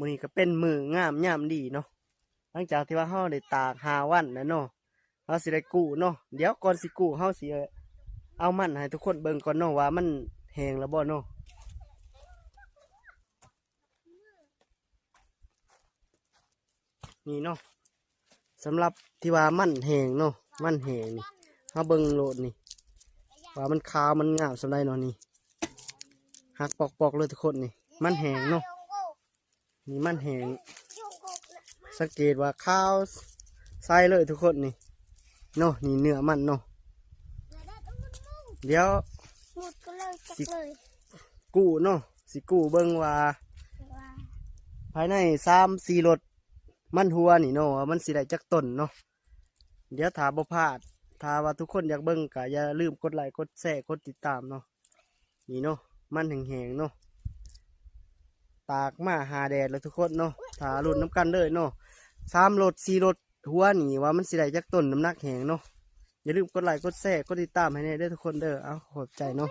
ມື້ນີ້ກໍເປັນມື້ງາມຍາມດີເນາະ ຫຼັງຈາກທີ່ວ່າເຮົາໄດ້ຕາກຫ້າວັນແລ້ວເນາະ ເຮົາຊິໄດ້ກູ້ເນາະ. ດຽວກ່ອນຊິກູ້ ເຮົາຊິເອົາມັນໃຫ້ທຸກຄົນເບິ່ງກ່ອນເນາະ ວ່າມັນແຫ້ງແລ້ວບໍ່ເນາະ. ນີ້ເນາະ ສຳລັບທີ່ວ່າມັນແຫ້ງເນາະ ມັນແຫ້ງນີ້ ເຮົາເບິ່ງໂລດນີ້ ວ່າມັນຂາວມັນງາມສ່ຳໃດເນາະ. ນີ້ຫັກປອກໆເລີຍທຸກຄົນ. ນີ້ມັນແຫ້ງເນາະ ນີ້ມັນແຫ້ງ ສັງເກດວ່າຂາວໃສເລີຍທຸກຄົນນີ້ເນາະ. ນີ້ເນື້ອມັນເນາະ ດຽວຊິກູ້ເນາະ ຊິກູ້ເບິ່ງວ່າພາຍໃນສາມສີ່ລົດມັນຫົວນີ້ເນາະ ວ່າມັນຊິໄດ້ຈັກຕົນເນາະ. ດຽວຖ້າບໍ່ພາດ ຖ້າວ່າທຸກຄົນຢາກເບິ່ງກໍຢ່າລືມກົດໄລ ກົດແຊ ກົດຕິດຕາມເນາະ. ນີ້ເນາະ ມັນແຫ້ງໆເນາະ ຕາກມາຫາແດດແລ້ວທຸກຄົນເນາະ. ຖ້າລຸ້ນນຳກັນເລີຍເນາະ ສາມລົດສີ່ລົດຫົວນີ້ ວ່າມັນຊິໄດ້ຈັກຕົນ ນ້ຳໜັກແຫ້ງເນາະ. ຢ່າລືມກົດໄລ ກົດແຊ ກົດຕິດຕາມໃຫ້ແດ່ເດີທຸກຄົນເດີ. ເອົາ ຂອບໃຈເນາະ.